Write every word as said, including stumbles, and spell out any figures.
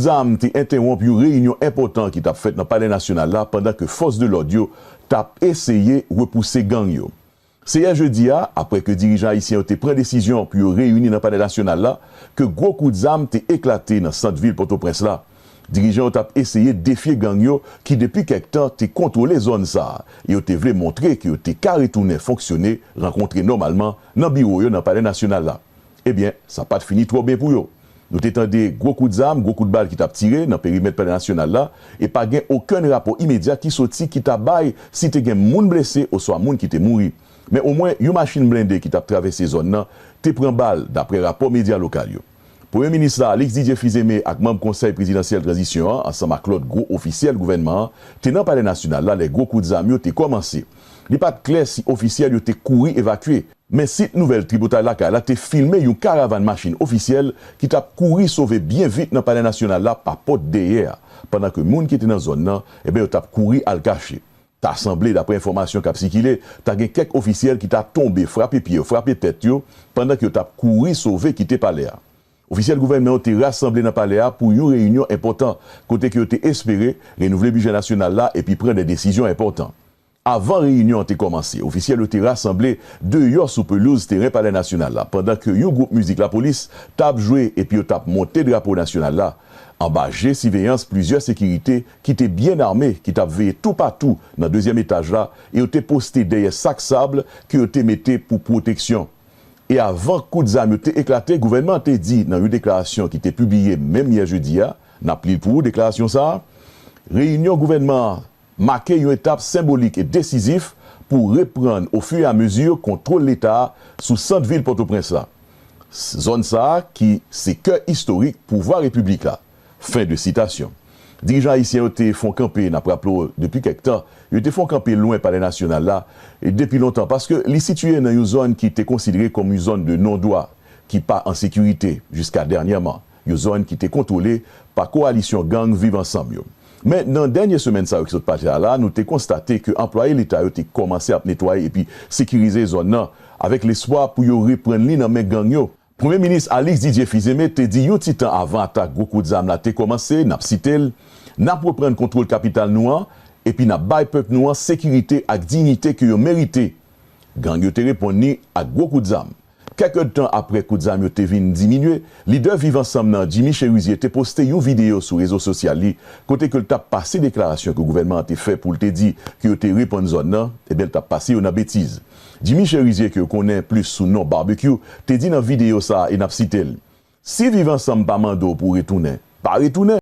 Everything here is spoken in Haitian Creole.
Zam te entewonp yon reyinyon enpòtan ki t ap fèt nan Palè Nasyonal la pandan ke fòs de lòd yo t ap eseye repouse gang yo. Se yè jedi a, apre ke dirijan ayisyen yo te pran desizyon pou yo reyini nan Palè Nasyonal la, ke gwo kout zam te eklate nan sant vil Pòtoprens la. Dirijan yo t ap eseye defye gang yo ki depi kèk tan te kontwole zòn sa a, e yo te vle montre ke yo te ka retounen fonksyone, rankontre nòmalman nan biwo yo nan Palè Nasyonal la. Ebyen, sa pa t fini twò byen pou yo. Nou te tande gwo kout zam, gwo kout bal ki t ap tire nan perimèt Palè Nasyonal la, e pa gen okenn rapò imedya ki soti ki ta bay si te gen moun blese oswa moun ki te mouri. Men omwen, yon machin blende ki t ap travèse zòn nan te pran bal, dapre rapò medya lokal yo. Premye minis la, Alix Didier Fils-Aimé, ak manm Konsèy Prezidansyèl Tranzisyon an, ansanm ak lòt gwo ofisyèl gouvènman an, te nan Palè Nasyonal la lè gwo kout zam yo te kòmanse. Li pa t klè si ofisyèl yo te kouri evakye, men sit nouvèl Tripotay Lakay la te filme yon karavàn machin ofisyèl ki t ap kouri sove byen vit nan Palè Nasyonal la pa pòt dèyè a, pandan ke moun ki te nan zòn nan, ebyen, yo t ap kouri al kache. Ta sanble, dapre enfòmasyon k ap sikile, ta gen kèk ofisyèl ki ta tonbe, frape pye yo, frape tèt yo, pandan ke yo t ap kouri sove kite palè a. Ofisyèl gouvènman yo te rasanble nan palè a pou yon reyinyon enpòtan, kote ke yo te espere renouvle bidjè nasyonal la epi pran de desizyon enpòtan. Avan reyinyon an te kòmanse, ofisyèl yo te rasanble deyò sou pelouz teren Palè Nasyonal la, pandan ke yon gwoup mizik lapolis t ap jwe epi yo t ap monte drapo nasyonal la. Anba je siveyans plizyè sekirite ki te byen ame, ki t ap veye toupatou nan dezyèm etaj la, e yo te poste dèyè sak sab ke yo te mete pou pwoteksyon. E avan kout zam yo te eklate, gouvènman an te di nan yon deklarasyon ki te pibliye menm yè jedi a, n ap li l pou ou deklarasyon sa a, reyinyon gouvènman an make yon etap senbolik e desizif pou reprann ofiramezi kontwòl Leta a sou sant vil Pòtoprens la. Zòn sa a ki se kè istorik pouvwa repiblik la. Fen de sitasyon. Dirijan ayisyen yo te fè yon kanpe, n ap raple w, depi kèk tan, yo te fè yon kanpe lwen Palè Nasyonal la, e depi lontan, paske li sitiye nan yon zòn ki te konsidere kòm yon zòn de non dwa, ki pa an sekirite jiska dènyèman, yon zòn ki te kontwole pa kowalisyon gang Viv Ansanm yo. Men, nan dènye semèn sa yo ki sot pase a la, nou te konstate ke anplwaye Leta yo te kòmanse ap netwaye epi sekirize zòn nan, avèk lespwa pou yo reprann li nan men gang yo. Premye minis Alix Didier Fils-Aimé te di yon ti tan avan atak gwo kout zam la te kòmanse, n ap site l, n ap reprann kontwòl kapital nou an, epi n ap bay pèp nou an sekirite ak diyite ke yo merite. Gang yo te reponn li ak gwo kout zam. Kèk èdtan apre kout zam yo te vin diminye, lidè Viv Ansanm nan, Jimmy Chérizier, te poste yon videyo sou rezo sosyal li, kote ke l t ap pase deklarasyon ke gouvènman an te fè pou l te di ke yo te reprann zòn nan, ebyen, l t ap pase yo nan betiz. Jimmy Chérizier, ke yo konnen plis sou non Barbecue, te di nan videyo sa a, e n ap site l, si Viv Ansanm pa mande w pou w retounen, pa retounen.